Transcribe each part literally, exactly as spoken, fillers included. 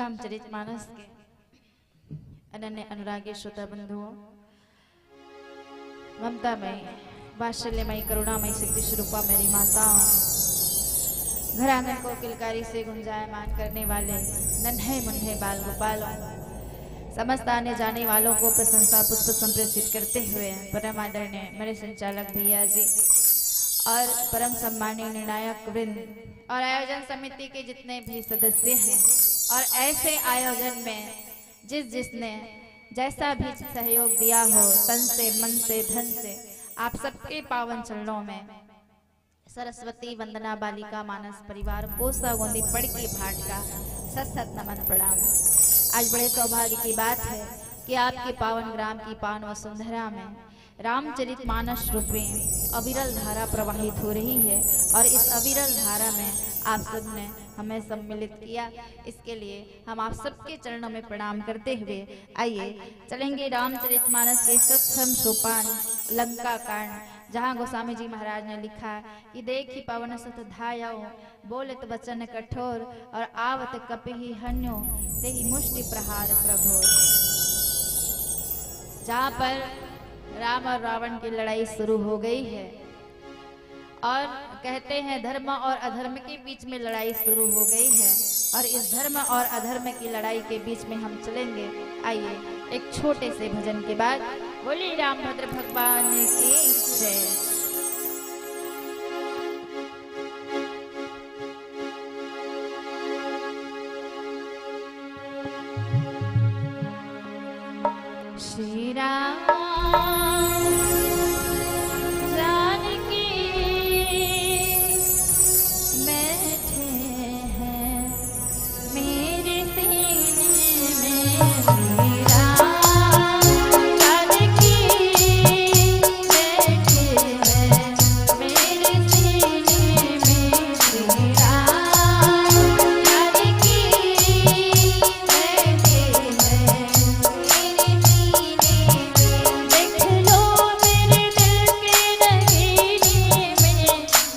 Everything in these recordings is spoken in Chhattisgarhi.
रामचरित मानस के अनन्य अनुरागी श्रोता बंधुओं, ममता मई, वात्सल्य मई, करुणा मई, शक्ति स्वरूपा मेरी माता, घर आंगन को किलकारी से गुंजायमान करने वाले नन्हे मुन्ने बाल गोपालों, समस्त आने जाने वालों को प्रशंसा पुष्प संप्रेषित करते हुए परम आदरणीय मेरे संचालक भैया जी और परम सम्माननीय निर्णायक वृंद और आयोजन समिति के जितने भी सदस्य हैं और ऐसे आयोजन में जिस जिसने जैसा भी सहयोग दिया हो, तन से, मन से, धन से, आप सबके पावन चरणों में सरस्वती वंदना बालिका मानस परिवार कोसा गोंदी पड़की भाट का सत सत नमन प्रणाम। आज बड़े सौभाग्य की बात है कि आपके पावन ग्राम की पावन वसुंधरा में रामचरित मानस रूपी अविरल धारा प्रवाहित हो रही है और इस अविरल धारा में आप सब ने हमें सम्मिलित किया। इसके लिए हम आप सबके चरणों में प्रणाम करते हुए आइए चलेंगे रामचरित मानस के सक्षम सोपान लंका कांड, जहाँ गोस्वामी जी महाराज ने लिखा कि देखि पवन सुत धायउ बोलत वचन कठोर और आवत कपिहि हन्यो तेहि मुष्टि प्रहार प्रभोर। जहाँ पर राम और रावण की लड़ाई शुरू हो गई है और कहते हैं धर्म और अधर्म के बीच में लड़ाई शुरू हो गई है और इस धर्म और अधर्म की लड़ाई के बीच में हम चलेंगे। आइए एक छोटे से भजन के बाद बोलिए रामभद्र भगवान की जय। श्री राम जानकी बैठे हैं मेरे सीने में। श्री राम जानकी बैठे हैं मेरे सीने में। श्री राम जानकी बैठे हैं मेरे सीने में। देख लो मेरे दिल के नगीने में,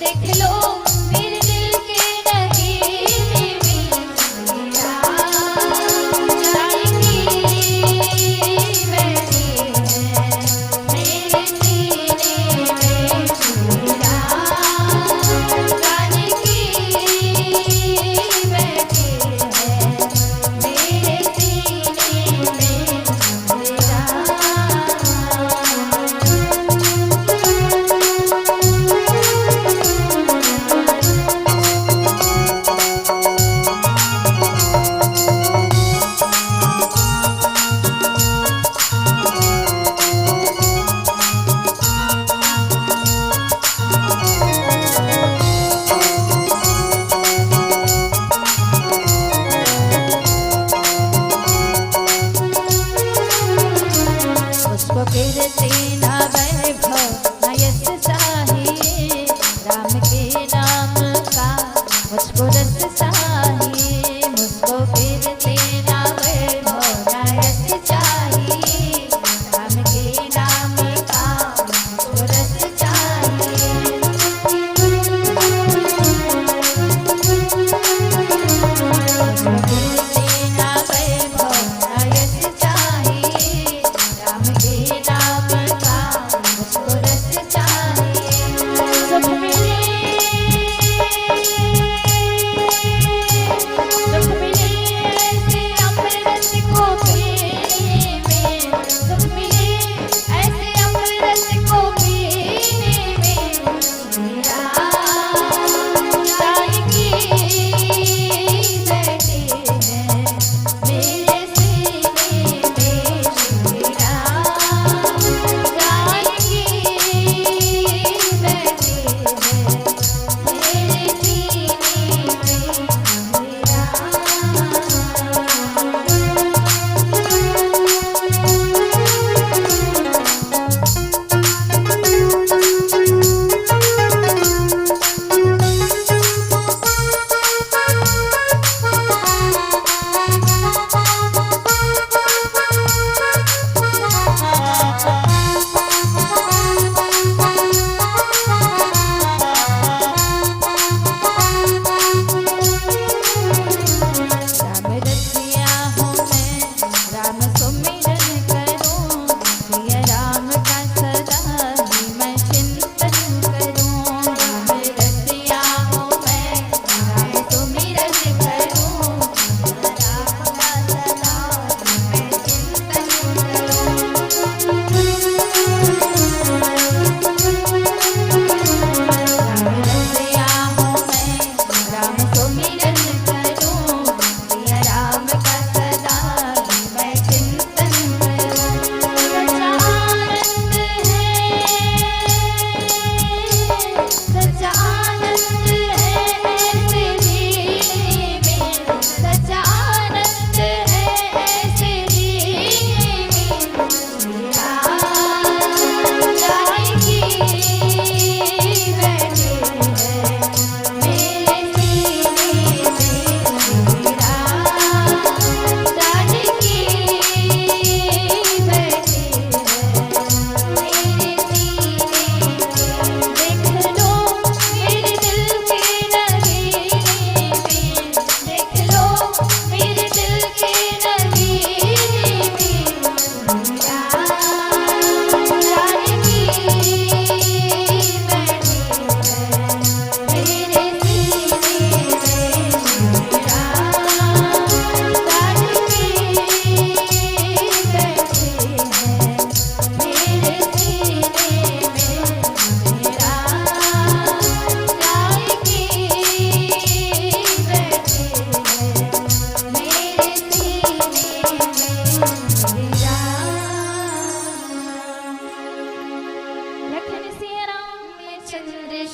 देख लो मेरे दिल के नगीने में। श्री राम जानकी बैठे हैं मेरे सीने में। श्री राम जानकी बैठे हैं मेरे सीने में। उसको कीर्ति ना वैभव ना यश चाहिए, राम के नाम का मुझको रस चाहिए। मुझको कीर्ति ना वैभव ना यश चाहिए, राम के नाम का मुझको रस चाहिए। मुझको कीर्ति ना वैभव ना यश चाहिए, राम के नाम का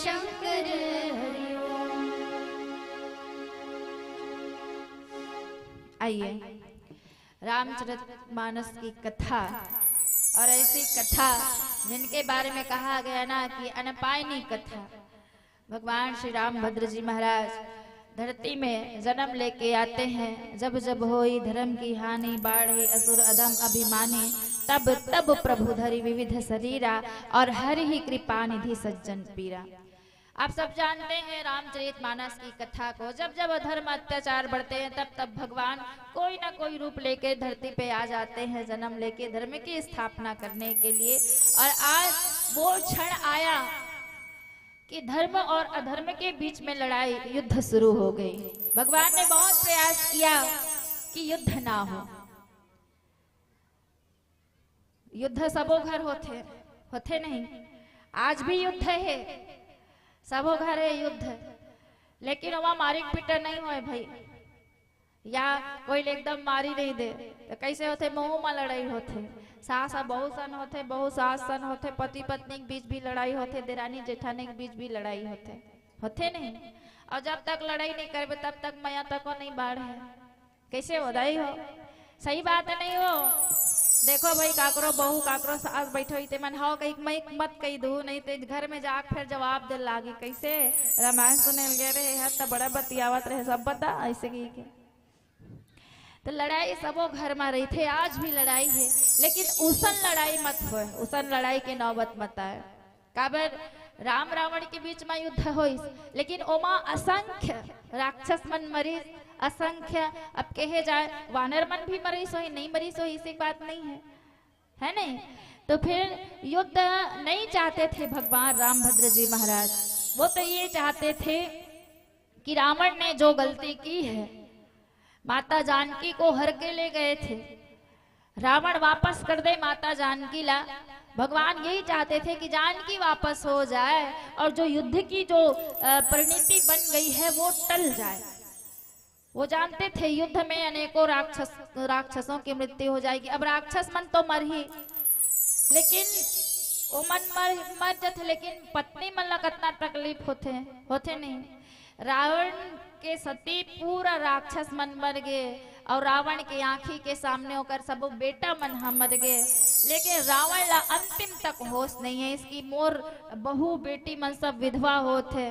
शंकर हरि ओम। आइए, रामचरितमानस की कथा, और ऐसी कथा जिनके बारे में कहा गया ना कि अनपायनी कथा। भगवान श्री रामभद्र जी महाराज धरती में जन्म लेके आते हैं। जब जब होई धर्म की हानि, बाढ़े असुर अधम अभिमानी, तब तब प्रभु धरि विविध शरीरा, और हरि ही कृपा निधि सज्जन पीरा। आप सब जानते हैं रामचरित मानस की कथा को। जब जब अधर्म अत्याचार बढ़ते हैं, तब तब भगवान कोई ना कोई रूप लेके धरती पे आ जाते हैं, जन्म लेके धर्म की स्थापना करने के लिए। और आज वो क्षण आया कि धर्म और अधर्म के बीच में लड़ाई, युद्ध शुरू हो गई। भगवान ने बहुत प्रयास किया कि युद्ध ना हो। युद्ध सबो घर होथे, होथे नहीं? आज भी युद्ध है, सबो घर है युद्ध, लेकिन ओमा मारिक पीटा नहीं होय भाई, या कोई ले एकदम मारी नहीं दे, तो कैसे होथे? मुंह में लड़ाई होथे, सास आ बहू सन होथे, बहू सास सन होथे, पति पत्नी के बीच भी लड़ाई होथे, देरानी जेठानी के बीच भी लड़ाई होथे, होथे नहीं? और जब तक लड़ाई नहीं करबे, तब तक मया तको नहीं बाढ़ है। कैसे हो दाई हो? सही बात है नहीं हो? देखो भाई, काकरो बहू, काकरो सास बैठो ही, ते मन हव कही, मैं मत कही दू, नहीं ते घर में जाके फिर जवाब दे लागी। कैसे रामायण सुने ल गए रहे, हर तो बड़ा बतियावत रहे, सब बता ऐसे कही के। तो लड़ाई सबो घर में रही थे, आज भी लड़ाई है, लेकिन उसन लड़ाई मत होए, उसन लड़ाई के नौबत मत आए। काबर राम रावण के बीच में युद्ध होइस, लेकिन ओमा असंख्य राक्षस मन मरिस, असंख्य, अब कहे जाए, वानर मन भी मरिस होही, नहीं मरिस होही, ऐसी बात नहीं है, है नहीं? तो फिर युद्ध नहीं चाहते थे भगवान रामभद्र जी महाराज। वो तो ये चाहते थे कि रावण ने जो गलती की है, माता जानकी को हर के ले गए थे, रावण वापस कर दे माता जानकी ला। भगवान यही चाहते थे कि जानकी वापस हो जाए और जो युद्ध की जो, अ, परिणति बन गई है, वो टल जाए। वो जानते थे युद्ध में अनेकों राक्षस, राक्षसों की मृत्यु हो जाएगी। अब राक्षस मन तो मर ही, लेकिन वो मन मर, मर जाते, लेकिन पत्नी मन ला कितना तकलीफ होथे, होथे नहीं? रावण के सती पूरा राक्षस मन मर गे और रावण के आंखी के सामने ओकर सबो बेटा मन ह मर गे, लेकिन रावण ला अंतिम तक होश नहीं है इसकी। मोर बहू बेटी मन सब विधवा होत है,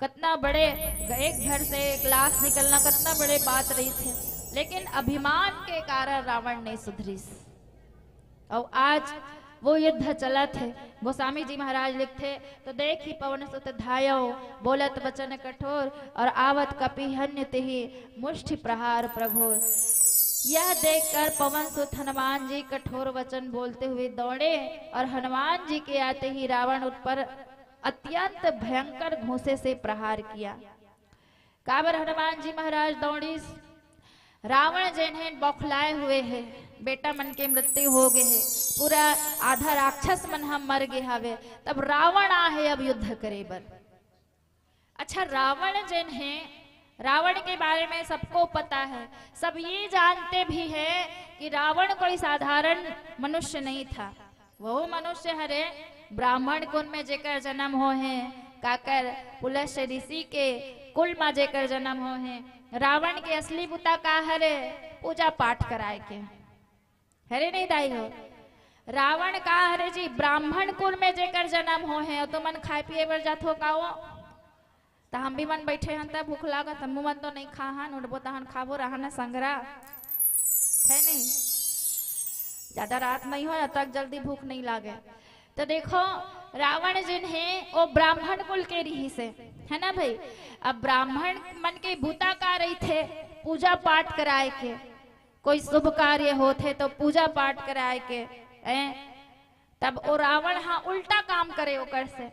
कितना बड़े एक घर से एक लाश निकलना, कितना बड़े बात रही थे, लेकिन अभिमान के कारण रावण नहीं सुधरिस। और आज वो युद्ध चलत है। गोस्वामी जी महाराज लिखथे, तो देखि पवन सुत धायो, बोलत वचन कठोर, और आवत कपि हन्य तिहि मुष्टि प्रहार प्रघोर। यह देखकर पवन सुत हनुमान जी कठोर वचन बोलते हुए दौड़े और हनुमान जी के आते ही रावण उन पर अत्यंत भयंकर घूंसे से प्रहार किया। काबर हनुमान जी महाराज दौड़िस? रावण जेन हे बौखलाए हुए हे, बेटा मन के मृत्यु हो गे हे, पूरा आधा राक्षस मन ह मर गे हवे, तब रावण आ हे अब युद्ध करे बर। अच्छा, रावण जेन हे, रावण के बारे में सबको पता है, सब ये जानते भी है कि रावण कोई साधारण मनुष्य नहीं था। वो मनुष्य हरे, ब्राह्मण कुल में जेकर जन्म हो हे, काकर पुलस्त्य ऋषि के कुल में जेकर जन्म हो हे। रावण के असली बुता का हरे? पूजा पाठ कराए के। हरे नहीं दाई हो? रावण का हरे जी, ब्राह्मण कुल में जेकर जन्म हो हे, तुमन खाए पिए बर जाथो का वो? त हम भी मन बैठे हन, त भूख लागत, हमू मन तो नहीं खा हन, उठबो तहन खाबो, रहा न संगरा, है नहीं? ज्यादा रात नहीं हो, तक जल्दी भूख नहीं लागे। तो देखो, रावण जिन हे, वो ब्राह्मण कुल के रहिस हे, है ना भाई? अब ब्राह्मण मन के बुता का रहिथे? पूजा पाठ कराए के, कोई शुभ कार्य होथे तो पूजा पाठ कराए के, हैं? तब वो रावण हा उल्टा काम करे ओकर से।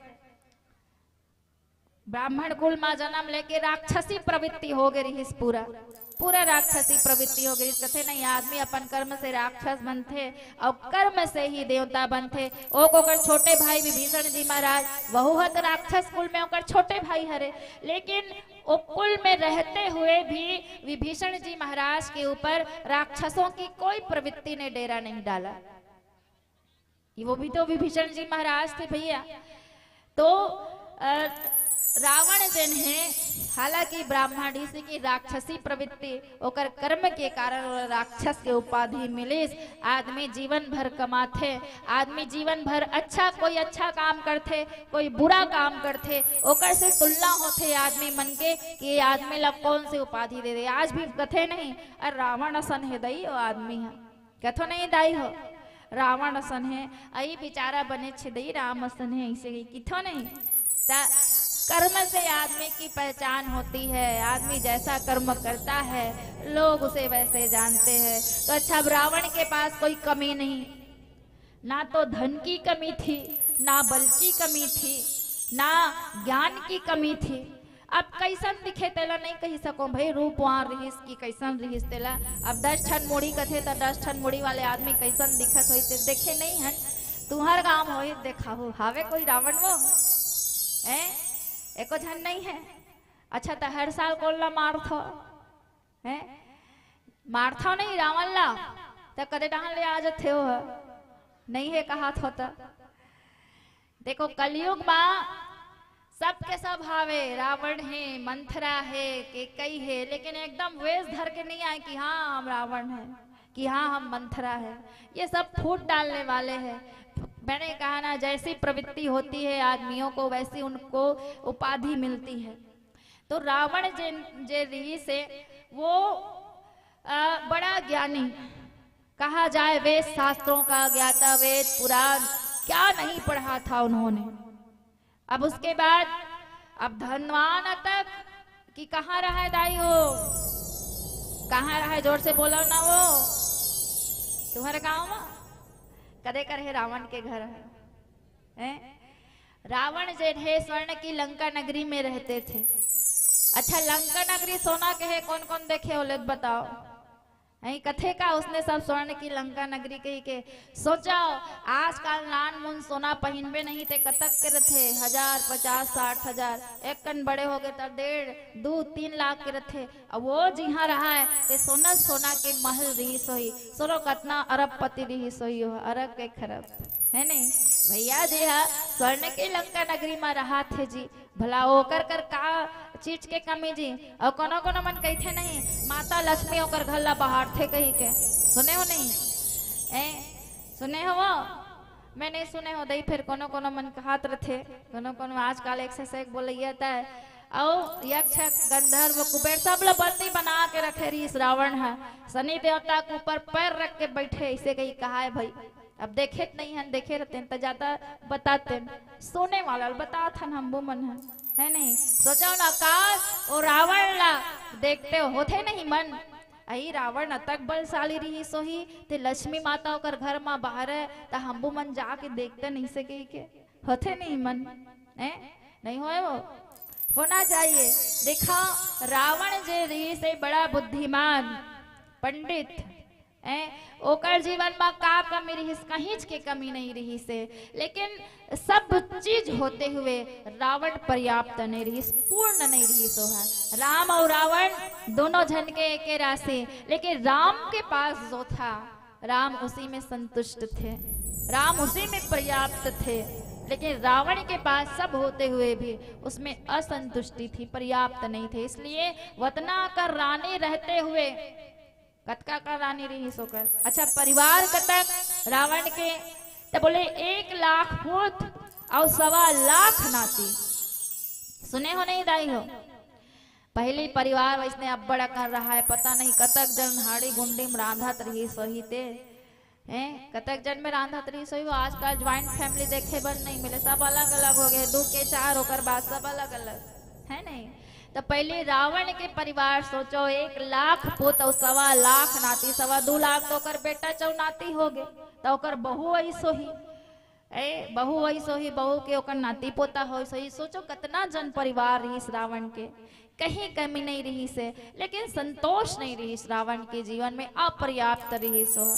ब्राह्मण कुल मा जन्म लेके राक्षसी प्रवृत्ति हो गे रिहिस, पूरा, पूरा राक्षसी प्रवृत्ति हो गे रिहिस। कथे नहीं, आदमी अपन कर्म से राक्षस बनथे और कर्म से ही देवता बनथे। ओ ओकर छोटे भाई विभीषण जी महाराज, वहू ह तो राक्षस कुल में ओकर छोटे भाई हरे, लेकिन ओ कुल में रहते हुए भी विभीषण जी महाराज के ऊपर राक्षसों की कोई प्रवृत्ति ने डेरा नहीं डाला। ये वो भी तो विभीषण जी महाराज थे भैया। तो अ, रावण जेन हे, हालांकि ब्राह्मण, इसी की राक्षसी प्रवृत्ति, ओकर कर्म के कारण ओला राक्षस के उपाधि मिलिस। आदमी जीवन भर कमाथे, आदमी जीवन भर अच्छा, कोई अच्छा काम करथे, कोई बुरा काम करथे, ओकर से तुलना होथे आदमी मन के कि ये आदमी ला कौन से उपाधि दे दे। आज भी कथे नहीं, "अरे रावण असन हे दई ओ आदमी ह।" कथो नहीं दाई हो, "रावण असन हे, अई बेचारा बने छे दई, राम असन हे", ऐसे ही किथो नहीं। त कर्म से आदमी की पहचान होती है, आदमी जैसा कर्म करता है, लोग उसे वैसे जानते हैं। तो अच्छा, अब रावण के पास कोई कमी नहीं, ना तो धन की कमी थी, ना बल की कमी थी, ना ज्ञान की कमी थी। अब कैसन दिखे तेला नहीं कही सको भाई, रूपवान रिहिस कि कैसन रिहिस तेला। अब दस ठन मुड़ी कथे त दस ठन मुड़ी वाले आदमी कैसन दिखत होई ते देखे नहीं हन। तुहर गांव होई देखा हो, हावे कोई रावण वो? हैं? एको झन नहीं है। अच्छा, त हर साल कोन ला मारथो? हैं? मारथो नहीं रावण ला, त कदे डहान ले आ जथे हो? नहीं है कहा थो त। देखो, कलयुग मा सबके सब हावे, रावण हे, मंथरा हे, केकई हे, लेकिन एकदम वेश धर के नहीं आए कि हाँ, हम रावण हैं, कि हाँ, हम मंथरा है। ये सब फूट डालने वाले हैं। मैंने कहा ना, जैसी प्रवृत्ति होती है आदमियों को, वैसी उनको उपाधि मिलती है। तो रावण जे, जे रिहिस हे, वो, अ, बड़ा ज्ञानी कहा जाए, वेद शास्त्रों का ज्ञाता, वेद पुराण क्या नहीं पढ़ा था उन्होंने। अब उसके बाद, अब धनवान अतक कि कहाँ रहा है दाई हो, कहाँ रहा है? जोर से बोलो ना वो, तुम्हारे गांव में कदे कर है रावण के घर है, हैं? रावण जे थे स्वर्ण की लंका नगरी में रहते थे। अच्छा, लंका नगरी सोना के है, कौन कौन देखे हो ले बताओ? नहीं कथे का उसने सब स्वर्ण की लंका नगरी कही के। सोचो, आजकल नान मुन सोना पहिनबे नहीं ते कतक के रथे, हजार, पचास, साठ हजार, एक कन बड़े हो गए त डेढ़, दू, तीन लाख के रथे। अब वो जिहाँ रहा है, ते सोना सोना के महल रही सोई, सोनो कतना अरबपति रही सोई हो, अरब के खरब, है नहीं? भैया जी हा स्वर्ण के लंका नगरी में रहा थे जी, भला ओकर कर का चीज के कमी जी? और कोनो कोनो मन कहिथे नहीं, माता लक्ष्मी ओकर घर ला बहारथे कही के, सुने हो नहीं? ए, सुने हो वो? मैं नहीं सुने हो दई, फिर कोनो कोनो मन कहत रथे, कोनो कोनो आजकल एक से एक बोलैया त है। और यक्ष, गंधर्व, कुबेर सब ला बंदी बना के रखे रहिस रावण है, शनि देवता के ऊपर पैर रख के बैठे, ऐसे कही कहा है भाई। अब देखे त नहीं हन, देखे रहते हैं त ज्यादा बताते हैं, सोने वाला ल बतात हन हम वो मन है, है नहीं? सोचो ना, काश वो रावण ला देखते होथे नहीं मन, अई रावण अतक बलशाली रहिस होही, ते लक्ष्मी माता ओकर घर मा बाहर है, त हमू मन जाके देखते नहीं सके के, होथे नहीं मन, हैं? नहीं होए वो? होना चाहिए। देखा, रावण जे रहिस हे बड़ा बुद्धिमान पंडित, हैं? ओकर जीवन मा का कमी रहिस? कहींच के कमी नहीं रहिस हे, लेकिन सब चीज होते हुए रावण पर्याप्त नहीं रहिस, पूर्ण नहीं रहिस। ओहा राम और रावण दोनों झन के एके राशि, लेकिन राम के पास जो था, राम उसी में संतुष्ट थे, राम उसी में पर्याप्त थे। लेकिन रावण के पास सब होते हुए भी उसमें असंतुष्टि थी, पर्याप्त नहीं थे। इसलिए वतना कर रानी रहते हुए, कतका कर रानी रहिस ओकर? अच्छा, परिवार कतक रावण के? त बोले, "एक लाख पूत और सवा लाख नाती।" सुने हो नहीं दाई हो? पहली परिवार वैसने अब्बड़ अकन रहा है, पता नहीं कतक जन हाड़ी गुंडी में रांधत रहिस होही ते, हैं? कतक जन में रांधत रहिस होही। वो आजकल joint family देखे बर नहीं मिले, सब अलग अलग हो गए, दू के चार, ओकर बाद सब अलग अलग, है नहीं? तो पहले रावण के परिवार सोचो, एक लाख पूत और सवा लाख नाती, सवा दू लाख तो ओकर बेटा चौ नाती हो गए, तो ओकर बहू ऐसो ही, ए, बहू वही सोही, बहू के ओकर नाती पोता हो सोही। सोचो, कतना जन परिवार रहिस रावण के, कहीं कमी नहीं रहिस हे, लेकिन संतोष नहीं रहिस रावण के जीवन में, अपर्याप्त रहिस हो।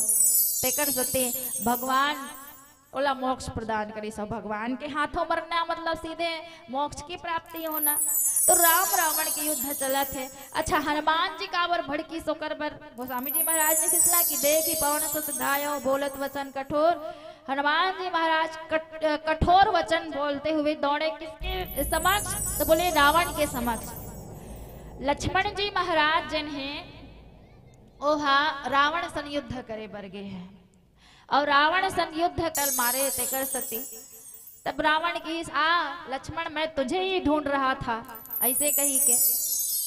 तेकर सेती भगवान ओला मोक्ष प्रदान करिस हो। भगवान के हाथों मरना मतलब सीधे मोक्ष की प्राप्ति होना। तो राम रावण के युद्ध चलत हे। अच्छा, हनुमान जी काबर भड़किस ओकर बर? गोस्वामी जी महाराज ने सिलसिला कि "देखि पवन सुत धायो बोलत वचन कठोर।" हनुमान जी महाराज कट-, कठोर वचन बोलते हुए दौड़े, किसके समक्ष? तो बोले, रावण के समक्ष। लक्ष्मण जी महाराज जेन हे, ओहा रावण सन युद्ध करे बर गे हे, अउ रावण सन युद्ध कर मारे तेकर सेती तब रावण कहिस, "आ लक्ष्मण, मैं तुझे ही ढूंढ रहा था," ऐसे कही के।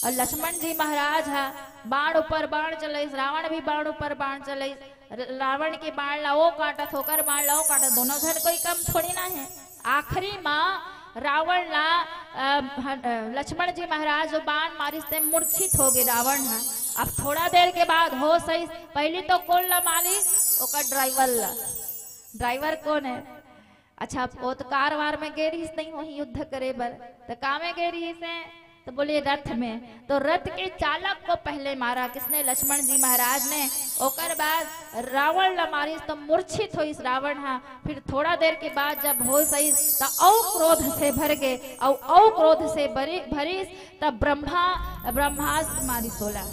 अउ लक्ष्मण जी महाराज हा बाण ऊपर बाण चलाइस, रावण भी बाण ऊपर बाण चलाइस। र-, रावण के बाण ला ओ काटत, ओकर बाण ला ओ काटत, दोनों झन कोई कम थोड़ी ना हे। आखिरी मा रावण ला, अ, ह-, अ, लक्ष्मण जी महाराज जो बाण मारिस ते मूर्छित हो गे रावण हा। अब थोड़ा देर के बाद होश आइस, पहली तो कोन ला मारिस? ओकर ड्राइवर ला। ड्राइवर कोन हे? अच्छा, वो तो कार वार में गे रहिस नहीं होही युद्ध करे बर, तो का में गे रहिस हे? तो बोले, रथ में। तो रथ के चालक को पहले मारा। किसने? लक्ष्मण जी महाराज ने। ओकर बाद रावण ला मारिस तो मूर्छित होइस रावण हा। फिर थोड़ा देर के बाद जब होश आइस, त अउ क्रोध से भर गे, अउ अउ क्रोध से भरी-, भरिस, तब ब्रह्मा, ब्रह्मास्त्र मारिस ओला।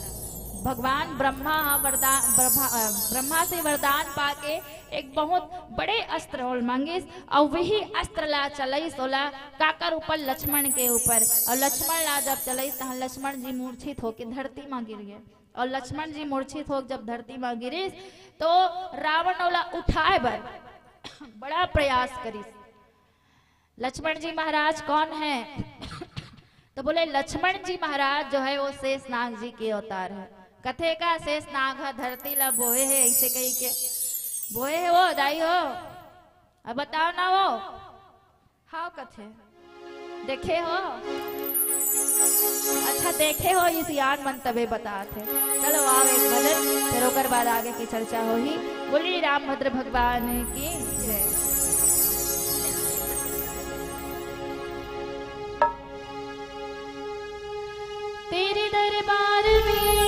भगवान ब्रह्मा हा वरदान, ब्रह्मा, अ, ब्रह्मा से वरदान पाके एक बहुत बड़े अस्त्र ओला मांगिस, अउ वही अस्त्र ला चलाइस ओला काकर ऊपर? लक्ष्मण के ऊपर। अउ लक्ष्मण ला जब चलाइस, तहाँ लक्ष्मण जी मूर्छित होके धरती मा गिर गे। अउ लक्ष्मण जी मूर्छित होके जब धरती मा गिरिस, तो रावण ओला उठाए बर बड़ा प्रयास करिस। लक्ष्मण जी महाराज कौन है? तो बोले, लक्ष्मण जी महाराज जो है, वो शेष नाग जी के अवतार है। कथे का शेष नाग ह धरती ला बोहे हे, ऐसे कही के बोहे हे वो दाई हो। अब बताओ ना वो। हाँ कथे, देखे हो? अच्छा, देखे हो, इस यान मन तबे बतात हे। चलो आओ एक भजन, फिर ओकर बाद आगे की चर्चा होही। बोलिए रामभद्र भगवान की जय। तेरे दरबार में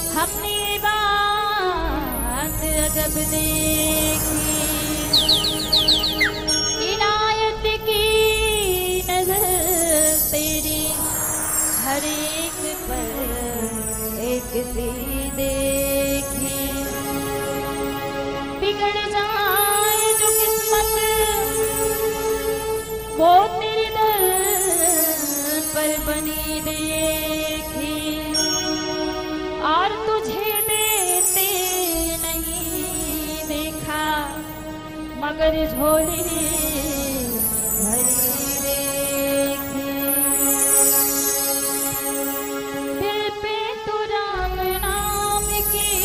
हमने बात अजब देखी, इनायत की नजर तेरी हर एक पर एक सी देखी। बिगड़ जाए जो किस्मत, वो तेरे दर पर बनी देखी। और तुझे देते नहीं देखा, मगर झोली भरी देखी। दिल पे तो राम नाम की,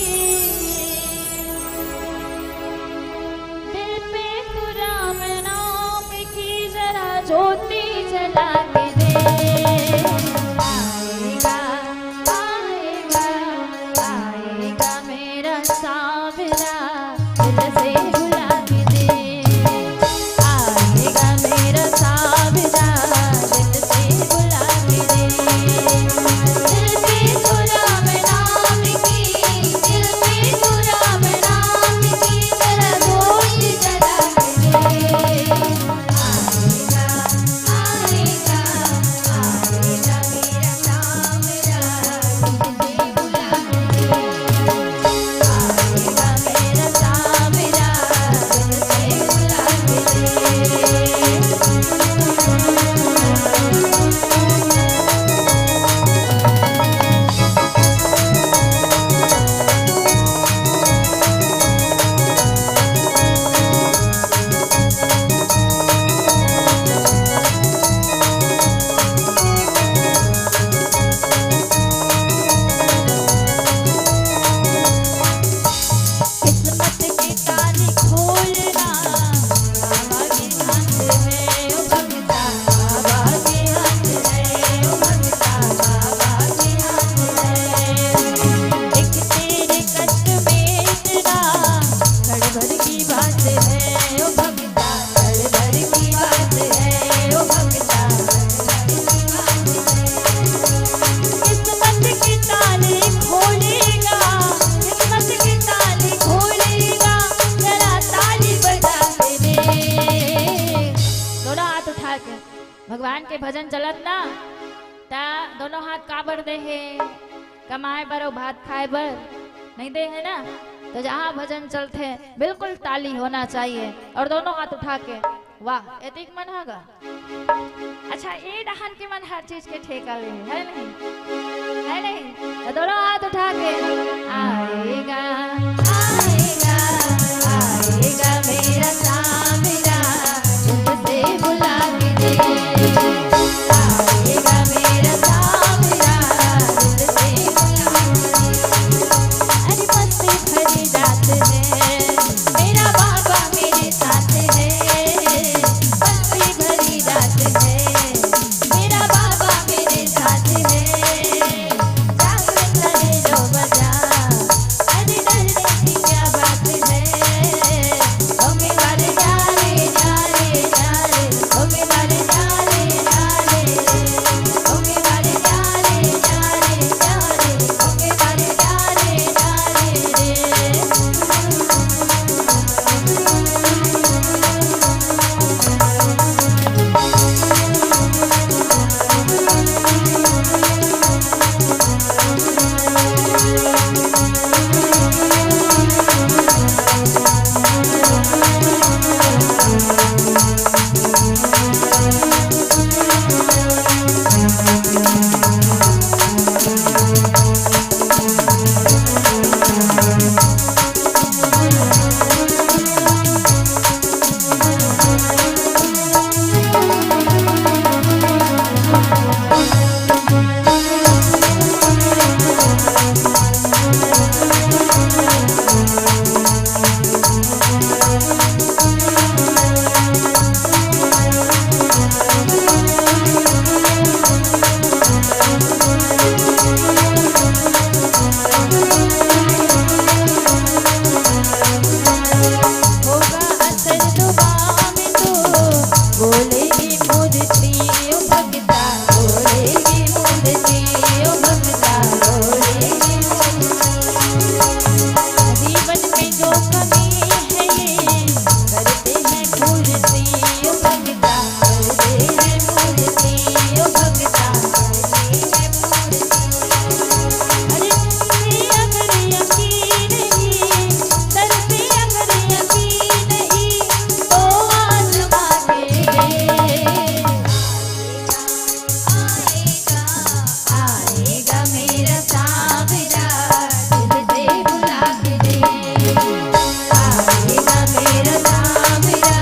दिल पे तो राम नाम की जरा ज्योति जला के दे। आएगा, आएगा, आएगा मेरा सांवरा, दिल से बुला के दे। आएगा मेरा सांवरा, दिल से बुला के दे। दिल पे तो राम नाम की, दिल पे तो राम नाम की जरा ज्योति जला के दे। आएगा, आएगा, आएगा मेरा सांवरा, किस्मत की ताली खोलना, बाबा के हाथ में, ओ भगता, बाबा के हाथ में, ओ भगता, बाबा के हाथ में। एक तेरे कष्ट में इतना गड़बड़ की बात है, ओ भगता। गड़बड़ की बात है, ओ भगता। किस्मत की ताली खोलेगा, किस्मत की ताली खोलेगा, जरा ताली बजा के दे। दोनों हाथ उठा के भगवान के भजन चलत ना, ता दोनों हाथ काबर दे हे? कमाए बर अउ भात खाए बर नहीं दे हे ना? तो जहाँ भजन चलथे, बिल्कुल ताली होना चाहिए। और दोनों हाथ उठा के, वाह, एतिक मन हा गा। अच्छा, ए डहन के मन हर चीज के ठेका ले, है नहीं? है नहीं? तो दोनों हाथ उठा के, आएगा, आएगा, आएगा मेरा सामरा, तुझसे बुला के दे। आएगा मेरा सामरा, तुझसे बुला के दे। अरे मस्ती भरी रात है, मेरा बाबा मेरे साथ है। मस्ती भरी रात है, मेरा बाबा मेरे साथ है। जागरण करे जो बजा, अरे डरने की क्या बात है। ओ मेरे वाले जा रे, जा रे, जा रे, ओ मेरे वाले जा रे, जा रे, ओ मेरे वाले जा रे, जा रे, जा रे, ओ मेरे वाले जा रे, जा रे रे। होगा असर दुआ में तो बोलेगी मूर्ति, ओ भगता, बोलेगी मूर्ति, ओ भगता, बोलेगी मूर्ति। जीवन में जो कमी है ये करते हैं पूर्ति, ओ भगता, करते हैं पूर्ति, ओ भगता, करते हैं पूर्ति। अरे अगर यकीन नहीं, सर पे अगर यकीन नहीं, तो आजमा के देख। आएगा, आएगा मेरा सावरा, दिल से बुला के देख। आएगा मेरा सावरा,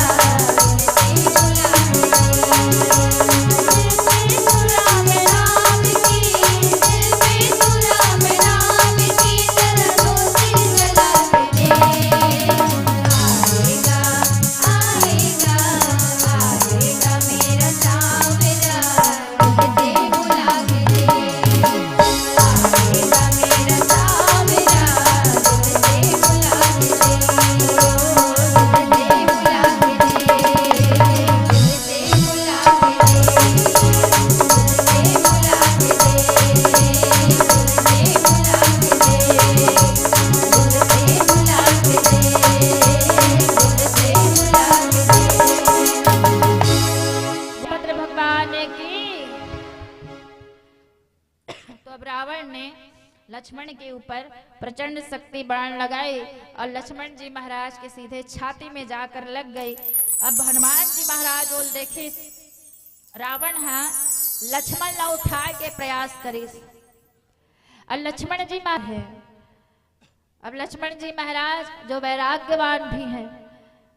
भगवान की। तो अब रावण ने लक्ष्मण के ऊपर प्रचंड शक्ति बाण लगाई और लक्ष्मण जी महाराज के सीधे छाती में जाकर लग गई। अब हनुमान जी महाराज ओला देखिस, रावण हा लक्ष्मण ला उठाए के प्रयास करिस और लक्ष्मण जी मार है। अब लक्ष्मण जी महाराज जो वैराग्यवान भी है,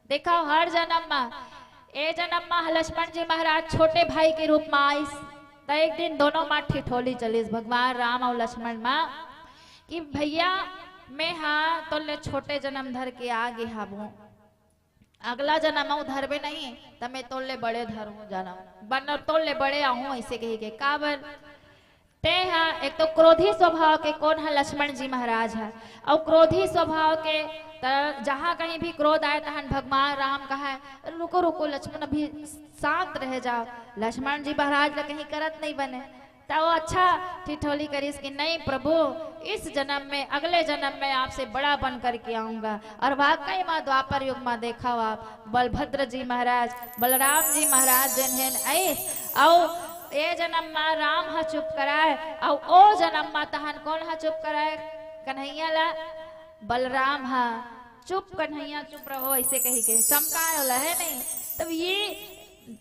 देखा, हर जन्म मा, ए जन्म मा लक्ष्मण जी महाराज छोटे भाई के रूप मा आइस, त एक दिन दोनों मा ठिठोली चलिस भगवान राम और लक्ष्मण मा कि भैया, मैं हा तोले छोटे जन्म धर के आ गे हावों, अगला जन्म अउ धरबे नहीं, त मैं तोले बड़े धरहूं जन्म, बन तोले बड़े आहूं, ऐसे कही के। काबर? ते हा एक तो क्रोधी स्वभाव के, कोन हा? लक्ष्मण जी महाराज हा। अउ क्रोधी स्वभाव के, त जहां कहीं भी क्रोध आए, तहन भगवान राम कहे, "रुको, रुको लक्ष्मण, अभी शांत रह जाओ।" लक्ष्मण जी महाराज ला कहीं करत नहीं बने, त वो अच्छा ठिठोली करिस कि, "नहीं प्रभु, इस जन्म में, अगले जन्म में आपसे बड़ा बन करके आऊंगा।" और वाकई मा द्वापर युग मा देखा हो आप, बलभद्र जी महाराज, बलराम जी महाराज जेन हेन आइस, अउ ए जन्म मा राम ह चुप कराए, अउ ओ जन्म मा तहन कोन ह चुप कराए? कन्हैया ला। बलराम हा, "चुप कन्हैया, चुप रहो," ऐसे कही के चमकाए वाला है नहीं। तब ये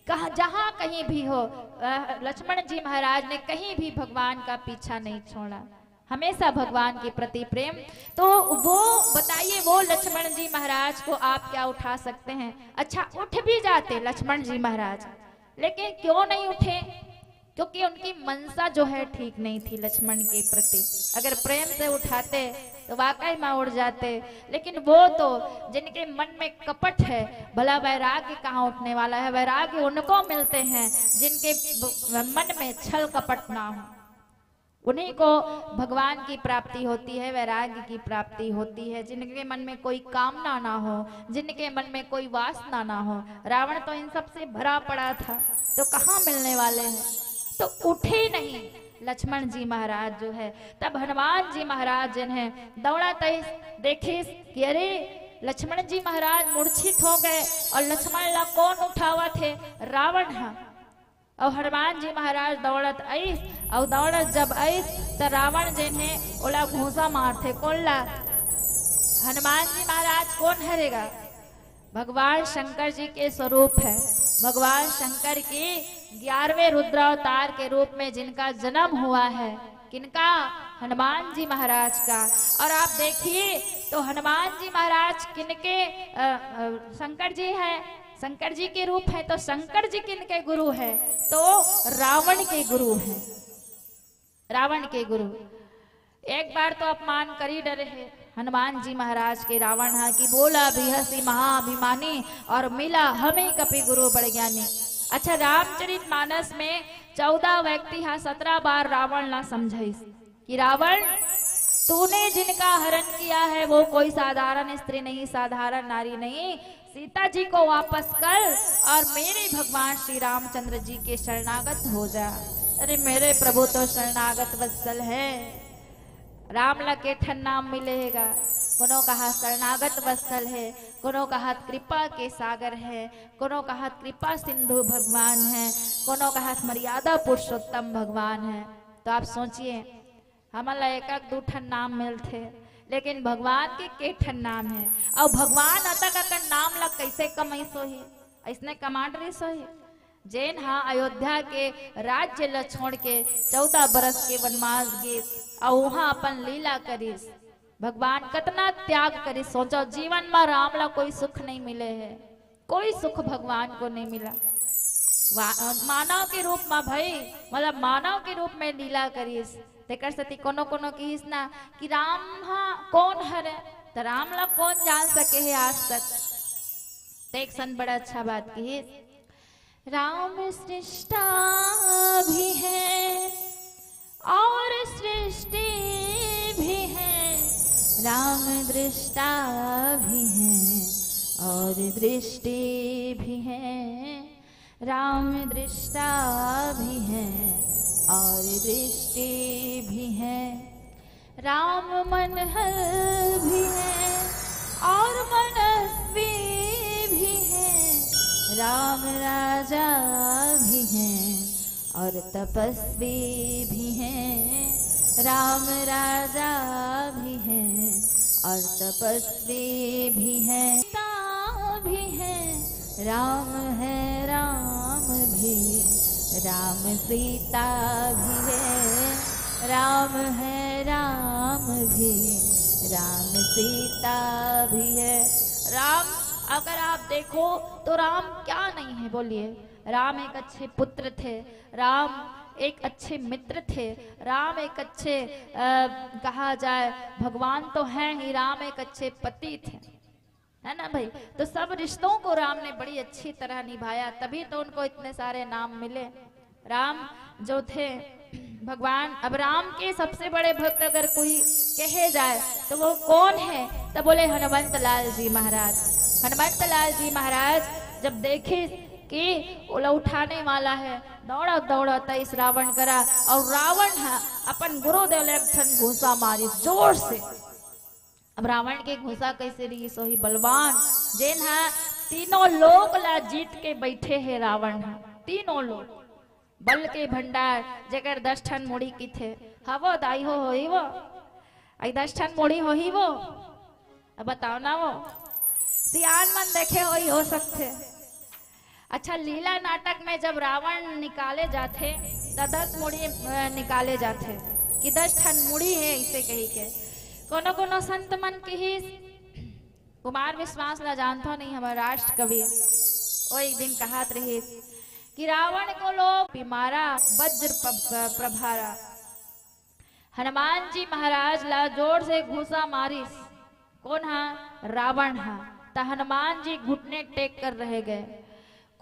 कहा, जहाँ कहीं भी हो, अ, लक्ष्मण जी महाराज ने कहीं भी भगवान का पीछा नहीं छोड़ा, हमेशा भगवान के प्रति प्रेम। तो वो बताइए, वो लक्ष्मण जी महाराज को आप क्या उठा सकते हैं? अच्छा, उठ भी जाते लक्ष्मण जी महाराज, लेकिन क्यों नहीं उठे? क्योंकि उनकी मंशा जो है ठीक नहीं थी लक्ष्मण के प्रति। अगर प्रेम से उठाते तो वाकई में उठ जाते, लेकिन वो तो, जिनके मन में कपट है, भला वैराग्य कहाँ उठने वाला है? वैराग्य उनको मिलते हैं जिनके ब-, मन में छल कपट ना हो। उन्हीं को भगवान की प्राप्ति होती है, वैराग्य की प्राप्ति होती है। जिनके मन में कोई कामना ना हो, जिनके मन में कोई वासना ना हो। रावण तो इन सब से भरा पड़ा था, तो कहाँ मिलने वाले हैं? तो उठे नहीं लक्ष्मण जी महाराज जो है। तब हनुमान जी महाराज जिन्हें दौड़ा तईस, देखिस कि अरे, लक्ष्मण जी महाराज मूर्छित हो गए और लक्ष्मण ला कौन उठावत हे? रावण हा। और हनुमान जी महाराज दौड़त आइस, और दौड़त जब आइस, त रावण जेन हे, ओला घूंसा मारथे, कोन ला? हनुमान जी महाराज। कौन हरे गा? भगवान शंकर जी के स्वरूप है। भगवान शंकर के ग्यारहवें रुद्रावतार के रूप में जिनका जन्म हुआ है, किनका? हनुमान जी महाराज का। और आप देखिए तो हनुमान जी महाराज किनके, अ, अ, शंकर जी है, शंकर जी के रूप है, तो शंकर जी किनके गुरु है? तो रावण के गुरु है, रावण के गुरु। एक बार तो अपमान कर ही डरे है हनुमान जी महाराज के रावण हा कि बोला बिहसी महाअभिमानी और मिला हमें कपि गुरु बड़ ज्ञानी। अच्छा, रामचरित मानस में चौदह व्यक्ति हा सत्रह बार रावण ला समझाइस कि रावण, तूने जिनका हरण किया है वो कोई साधारण स्त्री नहीं, साधारण नारी नहीं। सीता जी को वापस कर और मेरे भगवान श्री रामचंद्र जी के शरणागत हो जा। अरे मेरे प्रभु तो शरणागत वत्सल है। राम ला के ठन नाम मिले हे गा? कोनो कहा शरणागत वत्सल है, कोनो कहा कृपा के सागर है, कोनो कहा कृपा सिंधु भगवान है, कोनो कहा मर्यादा पुरुषोत्तम भगवान है। तो आप सोचिए, हमन ला एक एक दू ठन नाम मिलथे, लेकिन भगवान के के ठन नाम है? अउ भगवान अतक अकन नाम ला कैसे कमाइस होही? अइसने कमांड रिस होही? जेन हा अयोध्या के राज्य ला छोड़ के चौदह बरस के वनवास गिस अउ उहाँ अपन लीला करिस। भगवान कतना त्याग करिस, सोचो, जीवन मा राम ला कोई सुख नहीं मिले है, कोई सुख भगवान को नहीं मिला। वा-, मानव के रूप मा भई, मतलब मानव के रूप में लीला करिस। तेकर सेती कोनो कोनो किहिस ना कि राम हा कौन हरे, त राम ला कौन जान सके है आज तक। त एक सन बड़ा अच्छा बात किहिस, राम सृष्टा भी है और सृष्टि भी है, राम दृष्टा भी है और दृष्टि भी है, राम दृष्टा भी है और दृष्टि भी है, राम मनहर भी है और मनस्वी भी है, राम राजा भी है और तपस्वी भी है, राम राजा भी है और तपस्वी भी है, सीता भी है, राम है राम भी, राम सीता भी है, राम है राम भी, राम सीता भी है। राम, अगर आप देखो तो राम क्या नहीं है, बोलिए। राम एक अच्छे पुत्र थे, राम एक अच्छे मित्र थे, राम एक अच्छे, अ, कहा जाए, भगवान तो हैं ही, राम एक अच्छे पति थे, है ना भाई? तो सब रिश्तों को राम ने बड़ी अच्छी तरह निभाया, तभी तो उनको इतने सारे नाम मिले। राम जो थे भगवान, अब राम के सबसे बड़े भक्त अगर कोई कहे जाए तो वो कौन है? तो बोले हनुमंत लाल जी महाराज। हनुमंत लाल जी महाराज जब देखे कि ओला उठाने वाला है, दौड़ा दौड़ा तईस रावण करा, और रावण हा अपन गुरुदेव ला एक ठन घूंसा मारिस जोर से। अब रावण के घूंसा कैसे रिहिस होही? बलवान, जेन हा तीनों लोक ला जीत के बैठे हे रावण हा, तीनों लोक, बल के भंडार, जेकर दस ठन मुड़ी किथे, हवो दाई हो, होही वो? आई दस ठन मुड़ी होही वो? तो बताओ ना वो, सियान मन देखे होही, हो सकथे। अच्छा, लीला नाटक में जब रावण निकाले जाथे, त दस मुड़ी, अ, निकाले जाथे कि दस ठन मुड़ी हे, इसे कही के। कोनो कोनो संत मन किहिस, कुमार विश्वास ला जानथो नहीं, हमर राष्ट्र कवि, वो एक दिन कहत रहिस कि रावण को लोग बीमारा वज्र प-, प-, प्रभारा। हनुमान जी महाराज ला जोर से घूसा मारिस। कोन हा? रावण हा। त हनुमान जी घुटने टेक कर रह गए।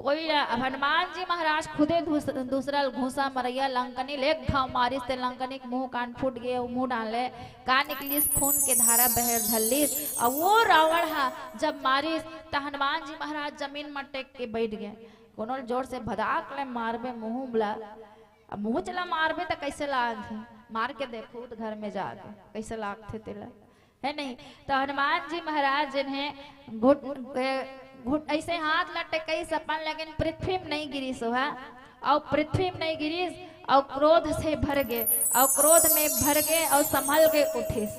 कोई, अब हनुमान जी महाराज खुदे दूस-, दूसरा घूसा मरैया लंकनी ले एक घाव मारिस, ते लंकनी के मुंह कान फूट गए, वो मुंह डाले, का निकलिस? खून के धारा बहर धलिस। और वो रावण हा जब मारिस, त हनुमान जी महाराज जमीन में टेक के बैठ गए। कोनो जोर से भदाक ले मारबे मुंह ला, अब मुंह चला मारबे त कैसे लागथे? मार के देखो त घर में जाके कैसे लागथे तेला, है नहीं? तो हनुमान जी महाराज जिन्हें घुट, ए, घुट ऐसे हाथ लटकाइस अपन, लेकिन पृथ्वी में नहीं गिरिस ओहा, और पृथ्वी में नहीं गिरिस, और क्रोध से भर गए, और क्रोध में भर गए और संभल के उठिस।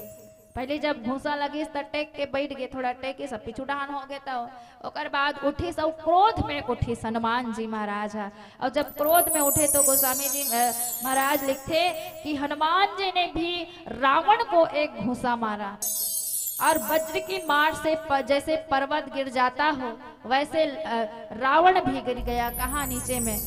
पहले जब घूसा लगिस त टेक के बैठ गए, थोड़ा टेकिस, अब पीछू डहान हो गए, तो ओकर बाद उठिस और क्रोध में उठिस हनुमान जी महाराज हा। और जब क्रोध में उठे तो गोस्वामी जी, अ, महाराज लिखते कि हनुमान जी ने भी रावण को एक घूसा मारा और वज्र की मार से प-, जैसे पर्वत गिर जाता हो, वैसे, अ, रावण भी गिर गया। कहाँ? नीचे में।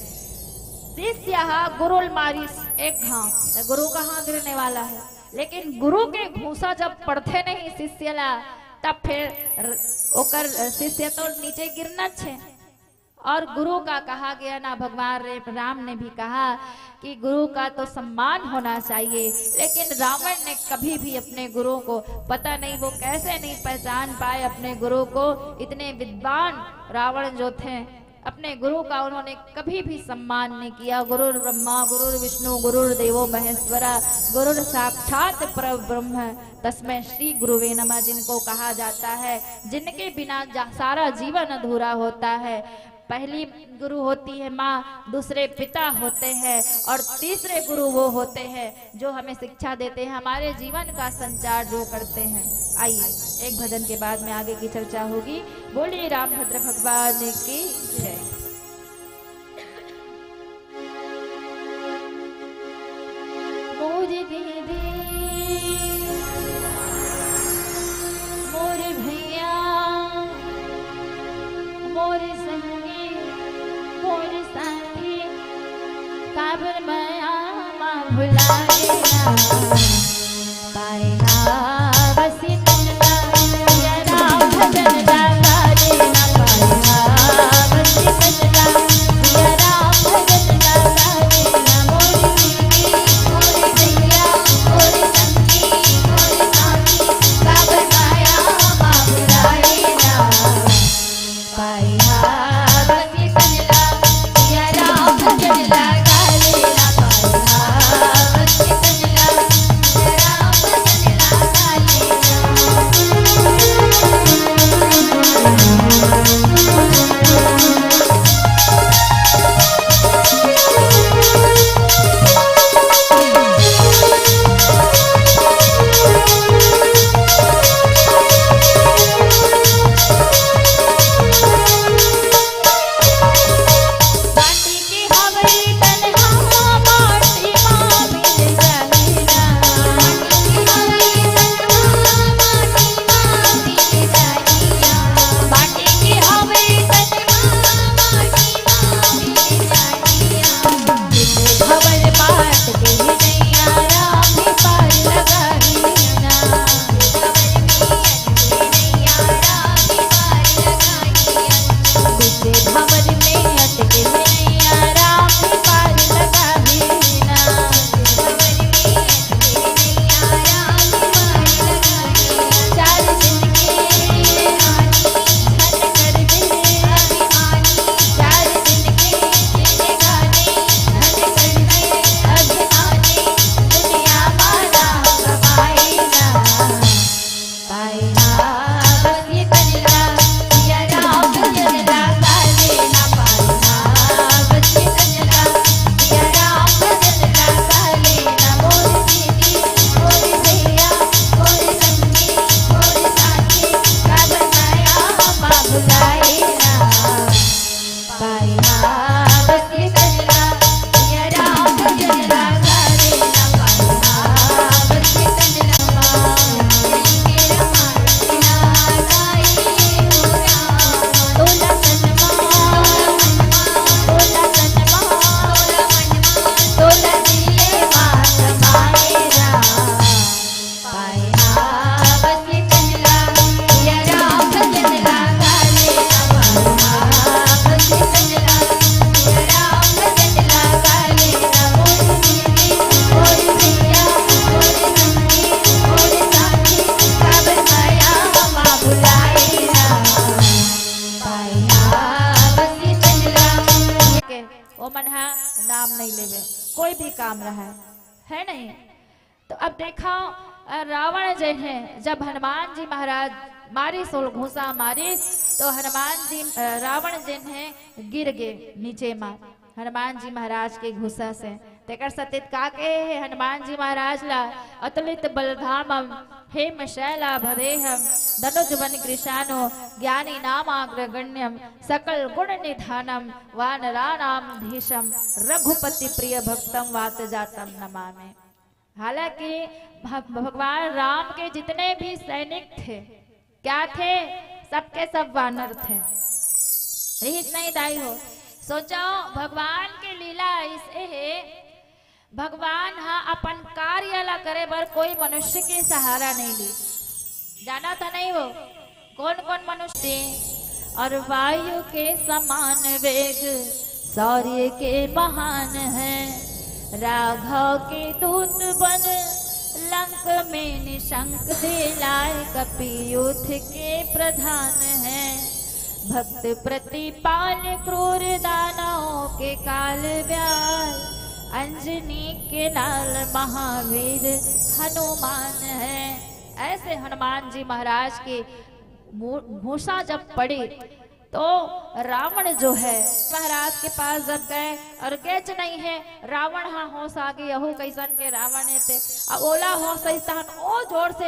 शिष्य हा गुरुल मारिस एक घाव, तो गुरु कहाँ गिरने वाला है? लेकिन गुरु के घूसा जब पड़थे नहीं शिष्य ला, तब फिर र-, ओकर शिष्य तो नीचे गिरना छे। और गुरु का कहा गया ना, भगवान रे-, राम ने भी कहा कि गुरु का तो सम्मान होना चाहिए, लेकिन रावण ने कभी भी अपने गुरु को, पता नहीं वो कैसे नहीं पहचान पाए अपने गुरु को। इतने विद्वान रावण जो थे, अपने गुरु का उन्होंने कभी भी सम्मान नहीं किया। गुरुर्ब्रह्मा गुरुर्विष्णु गुरुर्देवो महेश्वरा, गुरुर्साक्षात परब्रह्म, तस्मै श्री गुरुवे नमः, जिनको कहा जाता है, जिनके बिना जा-, सारा जीवन अधूरा होता है। पहली गुरु होती है माँ, दूसरे पिता होते हैं और तीसरे गुरु वो होते हैं जो हमें शिक्षा देते हैं, हमारे जीवन का संचार जो करते हैं। आइए, एक भजन के बाद में आगे की चर्चा होगी। बोलिए रामभद्र भगवान की जय। मोर दीदी, मोर भैया, मोर संगी, मोर साथी, काबर मया मा भुला गे ना। पाए हा बस तन ला, सिया राम भजन ला गा दे ना। पाए हा बस तन ला, सिया राम भजन ला गा दे ना। मोर दीदी, मोर भैया, मोर संगी, मोर साथी, काबर मया मा भुला गे ना। पाए हा बस तन ला, सिया राम भजन ला गा दे ना। पाए हा बस तन ला, सिया राम भजन ला गा के ओमन ह नाम नहीं लेवे, कोई भी काम रहे, है नहीं। तो अब देखा, अ, रावण जे है, जब हनुमान जी महाराज मारिस, ओला घूसा मारिस, तो हनुमान जी, अ, रावण जे है, गिर गे नीचे मा हनुमान जी महाराज के घूसा से। तेकर सेती का कहे हे हनुमान जी महाराज ला, अतुलित बलधामम, हेम शैलाभदेहम, दनुज वन कृशानो, ज्ञानी नामाग्रगण्यम, सकल गुण निधानम, वानराणाम धीशम, रघुपति प्रिय भक्तम, वात जातम नमामि। हालांकि भग-, भगवान राम के जितने भी सैनिक थे, क्या थे? सबके सब वानर थे। रिहिस नहीं दाई हो। सोचो, भगवान के लीला ऐसे है, भगवान हा अपन कार्य ला करे बर कोई मनुष्य के सहारा नहीं ली। जाना था नहीं वो कौन कौन मनुष्य थे? और वायु के समान वेग शौर्य के महान है, राघव के दूत बन लंक में निशंक दे लाए, कपि यूथ के प्रधान है। भक्त प्रतिपाल क्रूर दानवों के काल व्याल, अंजनी के लाल महावीर हनुमान है। ऐसे हनुमान जी महाराज के मू-, घूसा जब पड़ी तो रावण जो है महाराज के पास जब गए और गेच नहीं है, रावण हा होश आगे, यहू कैसन के रावण हे ते। अब ओला होश अइस तहन ओ जोर से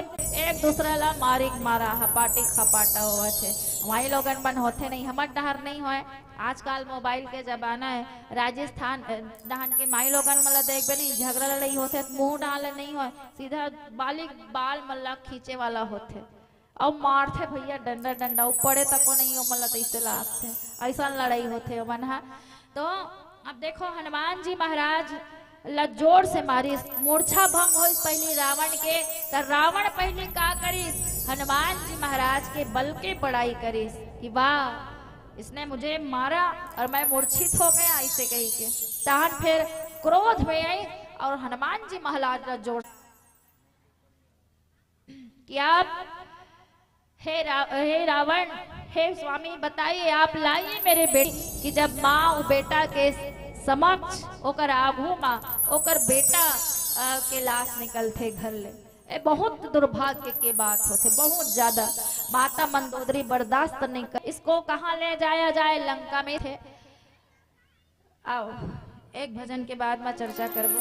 एक दूसरा ला मारिक मारा, हपाटिक हपाटा होवत हे। माई लोगन मन होथे नहीं, हमर डहर नहीं होय। आजकल मोबाइल के जमाना है, राजस्थान, अ, डहन के माई लोगन मन ला देखबे नहीं, झगड़ा लड़ाई होथे त मुंह डाले नहीं होय, सीधा बालिक बाल मन ला खींचे वाला होथे। अउ मारथे भैया डंडा डंडा, अउ पड़े तको नहीं, ओमन ला तइसे लागथे, अइसन लड़ाई होथे ओमन हा। तो अब देखो, हनुमान जी महाराज ला जोर से मारिस, मूर्छा भंग होइस पहली रावण के। त रावण पहली का करिस? हनुमान जी महाराज के बल के बड़ाई करिस कि वाह, इसने मुझे मारा और मैं मूर्छित हो गया, ऐसे कही के। तहन फिर क्रोध में आई और हनुमान जी महाराज ला जोर कि आप, हे रा-, हे रावण, हे स्वामी, बताइए, आप लाइए मेरे बेटे कि जब माँ उ बेटा के समक्ष, ओकर आगू मा, ओकर बेटा, अ, के लाश निकलथे घर ले। ए बहुत दुर्भाग्य के बात होथे, बहुत ज्यादा। माता मंदोदरी बर्दाश्त नहीं कर, इसको कहाँ ले जाया जाए, लंका में थे। आओ, एक भजन के बाद मा चर्चा करबो।